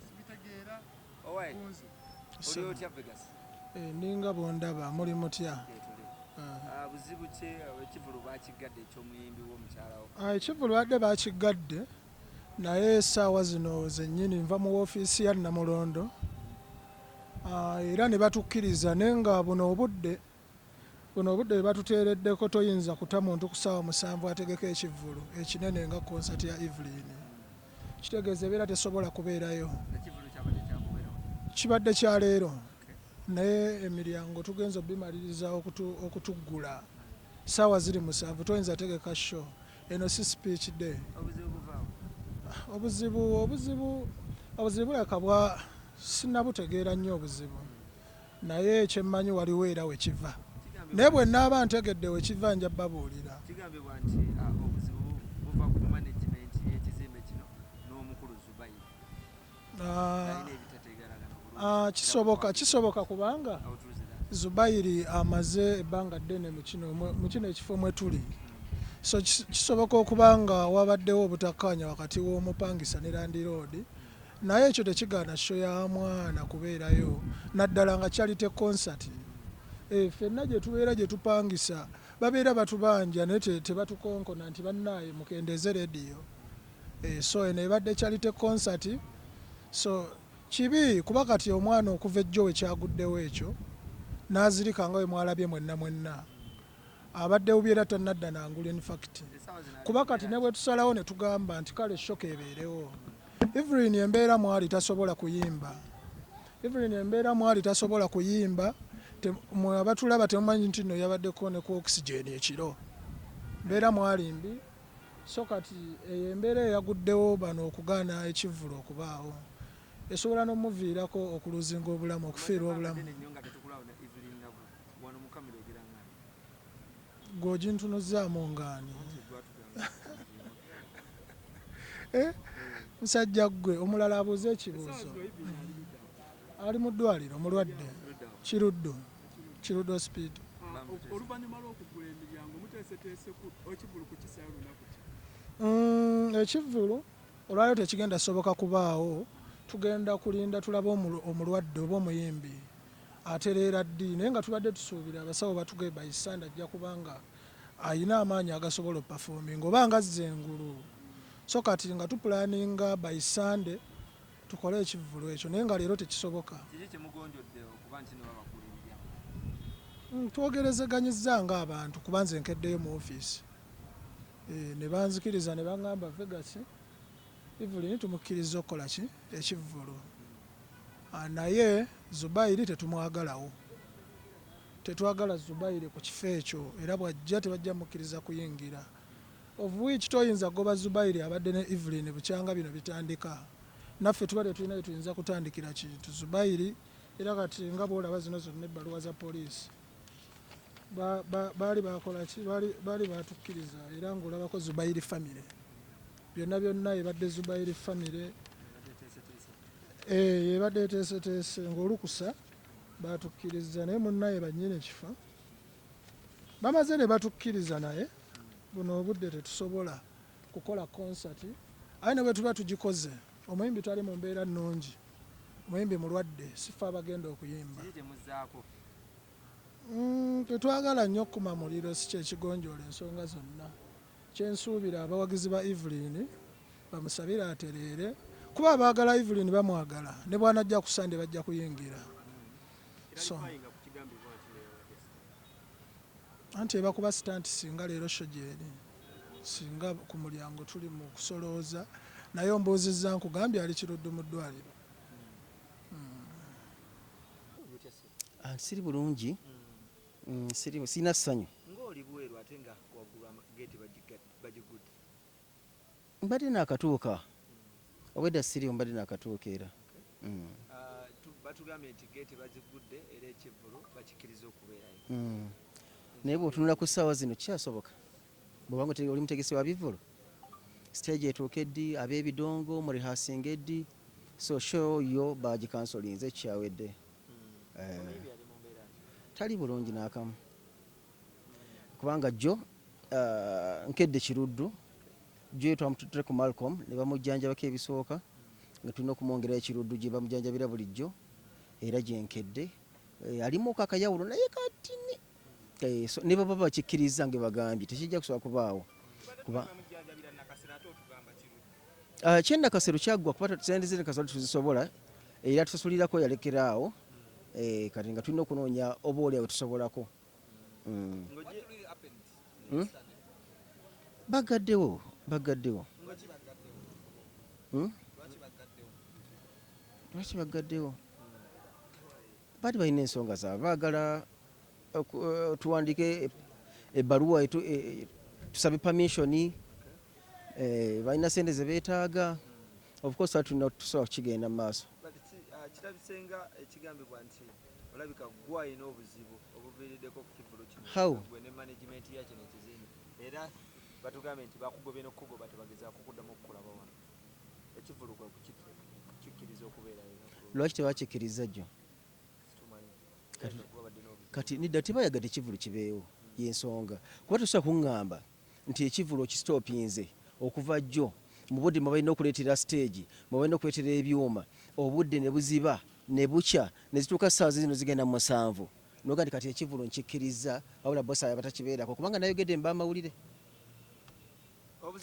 Sibitegeera. Owaye, Bunzi. oli otya, Vegas? Eh, ninga bwondaba, muli mutya? Gyetuli. Ah. Ah, buzibu ki? Ekivulu bakigadde eky'omuyimbi w'omukyalawo? Ah, ekivvulu badde bakigadde, naye essaawa zino zennyini nva mu woofiisi ya Namulondo. Ah, era ne batukkiriza, naye nga buno obudde bwe batuteereddeko, toyinza kuta muntu ku ssaawa 7 ategeka ekivvulu ekinene nga konsati ya Evelyn. Kitegeeza ebeera tesobola kubeerayo. Ekivulu kyabadde kyakubeerawo? Kibadde kya leero, naye emiryango tugenza obimaliriza okutuggula saawa ziri 7. Toyinza tegeka show eno, si speech day. Obuzibu buvaawo? Obuzibu bulaka bwa sinnabutegeera nnyo obuzibu, naye kyemmanyi waliwo era wekiva, naye bwe naaba ntegedde wekiva nja babuulira. Kigambibwa nti obuzibu buva ku management y'ekizimbe kino n'omukulu Zubairi. Alina ebitategeeragana bulungi. Ah, kisoboka kubanga Awutuuzira. Zubairi amaze ebbanga ddene mu kino ekifo mwe tuli, so kisoboka okuba nga wabaddewo obutakkaanya wakati w'omupangisa ne landlord, naye ekyo tekigaana show ya mwana kubeerayo, naddala nga charity concert. E, ffenna gye tubeera gye tupangisa babeera batubanja, naye tebatukonkona nti bannaaye mukendeeze rediyo. E, so eno ebadde charity concert, so kibi kuba kati omwana okuva ejjo we kyaguddewo ekyo n'azirika nga we mwalabye mwenna mwenna, abadde bubi era tannadda nangulu. In fact, Essaawa zino ali kuba kati ne bwe tusalawo ne tugamba nti kale show ebeerewo, Evelyn embeera mwali tasobola kuyimba. Evelyn embeera mwali tasobola kuyimba. Mwe abatulaba temumanyi nti nno yabaddeko ne ku oxygen ekiro, mbeera mwali mbi. So kati eyo embeera eyaguddewo, bano okugaana ekivvulu okubaawo esobola n'omuviirako okuluzinga obulamu, okufiirwa obulamu. Ddene nnyo nga tetukulaba na Evelyn Love wano mu kamera, ogira ngani? Gw'ogintunuzaamu ngaani? Anti gwatugamba. Eh, musajja ggwe, omulala abuuze ekibuuzo. Ali mu ddwaliro, mulwadde, Kiruddu, Kiruddu Hospital. Oluvannyuma lw'okugula emiryango, muteeseteese ekivvulu kukisayo lunaku ki? Ekivvulu olwaliro tekigenda soboka kubaawo. Tugenda kulinda tulabe omulwadde oba omuyimbi atereera ddi, naye nga tubadde tusuubira abasawo batugae by Sunday ajja kubanga ayina amaanyi agasobola opafominga oba nga azza engulu. So kati nga tupulaninga by Sunday tukole ekivvulu ekyo, naye nga leero tekisoboka. Kiki kyemugonjodde okuba nti no babakula emiryango? Twogerezeganyizza ng'abantu, kuba nze nkeddeyo mu ofiisi, e, ne banzikiriza ne baŋŋamba, "Vegas, Evelyn tumukkiriza okukola ki ekivvulu. Ah, naye Zubairi tetumwagalawo, tetwagala Zubairi ku kifo ekyo, era bw'ajja tebajja mukkiriza kuyingira." Of which toyinza goba Zubairi abadde ne Evelyn bukyanga bino bitandika. Naffe tuba tetulina tuyinza kutandikira kintu Zubairi, era kati nga bwolaba zino zonna ebbaluwa za poliisi. Baali bakola ki? Baali batukkiriza, era ng'olabako Zubairi family byonna byonna ebadde Zubairi family. Eh, ebadde eteeseteese ng'olukusa batukkiriza, naye munnaye bannyini kifo bamaze ne batukkiriza, naye buno obudde tetusobola kukola konsati. Aye ne bwe tuba tugikoze, omuyimbi tali mu mbeera nnungi, omuyimbi mulwadde, sife abagenda okuyimba. Kiki kyemuzzaako? Tetwagala nnyo kukuma muliro, si kyekigonjoola ensonga zonna. Kyensuubira, abawagizi ba Evelyn bamusabire atereere, kuba abaagala Evelyn bamwagala, ne bwanajja ku Sande bajja kuyingira. So Clarifying ku kigambibwa nti neyabadde anti ebakuba stunt. Singa leero show gyeri, singa ku mulyango tuli mu kusolooza, naye ombuuzizza, nkugambye ali Kiruddu mu ddwaliro. Ah, siri bulungi. Siri, sirina ssanyu. Ng'oli bweru ate nga waggulu geeti bagigudde. Mbadde naakatuuka, obwedda siriwo, mbadde naakatuuka era. Ah, batugambye nti geeti bazigudde era ekivvulu bakikkiriza okubeerayo. Naye bw'otunula ku ssaawa zino, kikyasoboka bw'oba nga oli mutegesi wa bivvulu? Stage etuuke ddi? Ab'ebidongo mu rehearsinga eddi? So show yo bagikansolinze, kyawedde. Eh, Omuyimbi ali mu mbeera ki? Tali bulungi n'akamu, kubanga jjo nkedde Kiruddu, jjo twamututte ku Malcolm ne bamujjanjabako ebisooka. Nga tulina okumwongerayo ekiruddu gye bamujanjabira bulijjo era gyenkedde. Alimuko akayawulo naye katini. So ne baba bakikkiriza nga bagambye tekijja kusobola kubaawo. Kuba kyennakasero kyaggwa kuba sente z'ennakasero tuzisobola era tusasulirako yalekera awo. Kati nga tulina okunoonya oba oli awo tusobolako. Bagaddewo, bagaddewo. Lwaki bagaddewo? Baali balina ensonga zaabwe, baagala tuwandiike ebbaluwa tusabe permission, balina sente ze beetaaga. Of course tulina tusobola kukigenda mu maaso. Kirabise nga ekigambibwa nti olabika ggwe alina obuzibu obuviiriddeko ku kivvulu kino. How? Gwe ne management ya kino ekizimbe. Era batugambye nti bakugobye n'okukugoba tebagezaako kuddamu okukulaba wano. Ekivvulu kwe kukikkiriza okubeerayo. Lwaki tebakikkiriza jjo? Kati nedda tebayagadde ekivvulu kibeewo y'ensonga. Kuba tosobola kuŋŋamba nti ekivvulu okisitoopinze okuva jjo mu budde mwe balina okuleetera siteegi, mwe balina okuleetera ebyuma, obudde ne buziba ne bukya ne zituuka ssaawa zino zigenda mu 7 n'ogamba nti kati ekivvulu nkikkirizza wabula boss aba takibeerako kubanga nayogedde mu bamawulire.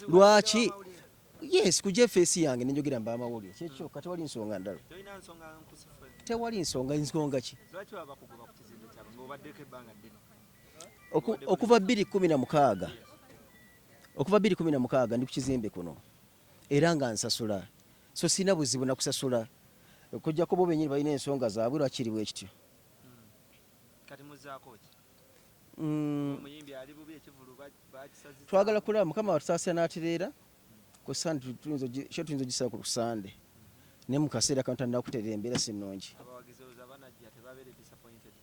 Lwaki? Yes, kujja efeesi yange ne njogera mu bamawulire. Kyekyo kati tewali nsonga ndala. Tewali nsonga, nsonga ki? Okuva 2016, okuva 2016 ndi ku kizimbe kuno era nga nsasula, so sirina buzibu na kusasula okuggyako bo bennyini balina ensonga zaabwe lwaki kiri bwe kityo. Kati muzzaako ki? Omuyimbi ali bubi ekivvulu bakisazizza. Twagala kulaba Mukama watusaasira n'atereera ku Sande, tuyinza ogisala ku Sande naye mu kaseera kano tannaba kutereera, embeera si nnungi. Abawagizi olowooza banajja tebabeere disappointed?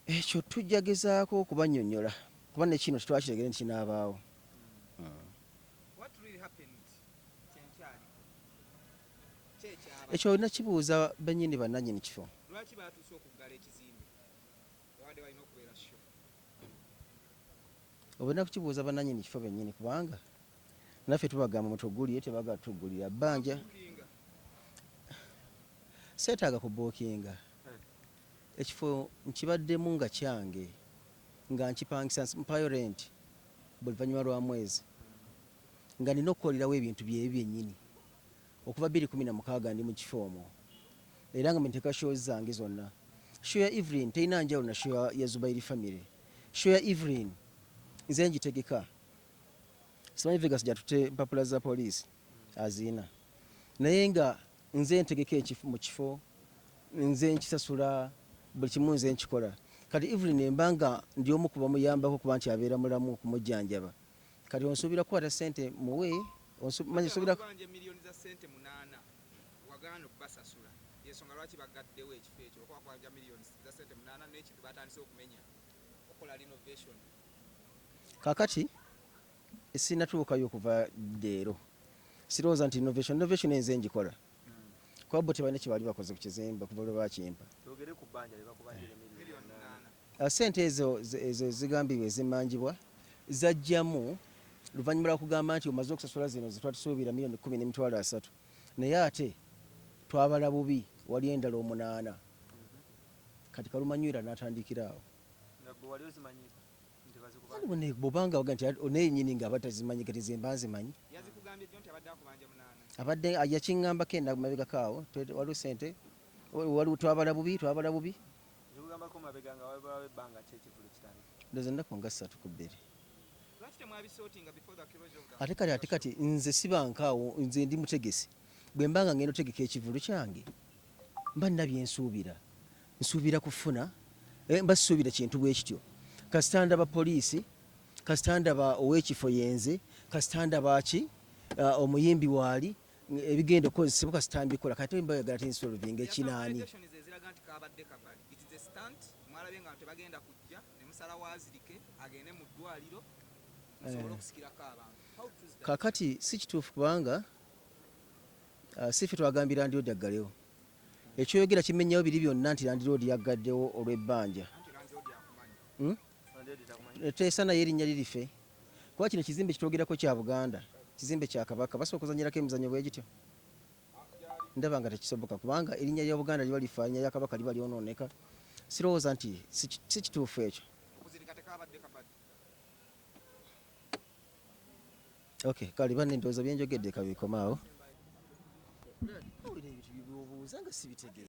Ekyo tujja gezaako okubannyonnyola kuba ne kino tetwakitegere nti kinaabaawo. Ekyo olina kibuuza bennyini bannannyini kifo. Lwaki baatuuse okuggala ekizimbe ewabadde walina okubeera show? Olina kukibuuza bannannyini kifo bennyini kubanga naffe tubagamba mutugulire tebagala tuggulira bbanja. Seetaaga kubuukinga. Ekifo nkibaddemu nga kyange nga nkipangisa mpayo rent buli luvannyuma lwa mwezi nga nina okukolerawo ebintu byebi byennyini. Okuva 2016 ndi mu kifo omwo era nga mwe nteeka shows zange zonna. Show ya Evelyn terina njawulo na show ya Zubairi family. Show ya Evelyn nze ngitegeka. Simanyi Vegas gy'atutte mpapula za poliisi aziina naye nga nze ntegeka ekifo mu kifo nze nkisasula buli kimu nze nkikola. Kati Evelyn mba nga ndi omu ku bamuyambako kuba nti abeera mulamu okumujjanjaba. Kati onsuubira kukwata ssente muwe manyi nsuubira Bakubanja emiliyoni za ssente 8 wagaana okubasasula y'ensonga lwaki bagaddewo ekifo ekyo okuba bakubanja miliyoni za ssente 8 n'ekintu batandise okumenya okukola renovation. Kaakati sinnatuukayo okuva leero. Sirowooza nti renovation, renovation nze ngikola kuba bo tebalina kye baali bakoze ku kizimbe okuva lwe baakimpa. Twogere ku bbanja lye bakubanjira miliyoni 8. Ssente ezo ezo ezigambibwa ezimanjibwa zajjamu luvannyuma lwa kugamba nti omaze okusasula zino ze twatusuubira miliyoni 10 n'emitwalo asatu naye ate twabala bubi waliyo endala omunaana kati Kalumanywera n'atandikira awo. Nga ggwe wali ozimanyiiko nti bazikubanja? Waliwo ne bw'oba nga ogamba nti naye nnyini ng'aba tazimanyi kati nze mba nzimanyi. Yazikugambye jjo nti abadde akubanja munaana? Abadde yakiŋŋambako emabegako awo waliwo ssente waliwo twabala bubi twabala bubi. Yakikugambako mabega nga wabulawo ebbanga ki ekivvulu kitandike? Ndowooza ennaku nga ssatu ku bbiri. Ate kati ate kati nze sibankaawo nze ndi mutegesi bwe mba nga ngenda otegeka ekivvulu kyange mba nina bye nsuubira nsuubira kufuna mba sisuubira kintu bwe kityo kasita ndaba poliisi kasita ndaba ow'ekifo yenze kasita ndaba ki omuyimbi waali ebigenda okukozesebwa kasita mbikola kati mba oyagala tinsolvinga ekinaani. Kakati si kituufu kubanga si ffe twagambye landiroodi aggalewo. Ekyoyogera kimenyawo biri byonna nti landiroodi yaggaddewo olw'ebbanja. Teesa naye erinnya lirife kuba kino ekizimbe kitwogerako kya Buganda, kizimbe kya Kabaka, basobola okuzannyirako emizannyo bwe gityo? Ndaba nga tekisoboka kubanga erinnya lya Buganda liba lifa, erinnya lya Kabaka liba lyonooneka. Sirowooza nti si kituufu ekyo. Okuzirika tekabadde kabadde. Okay, kale banne ndowooza bye njogedde kabikomaawo. Owulira ebintu by'obuuza nga sibitegeera.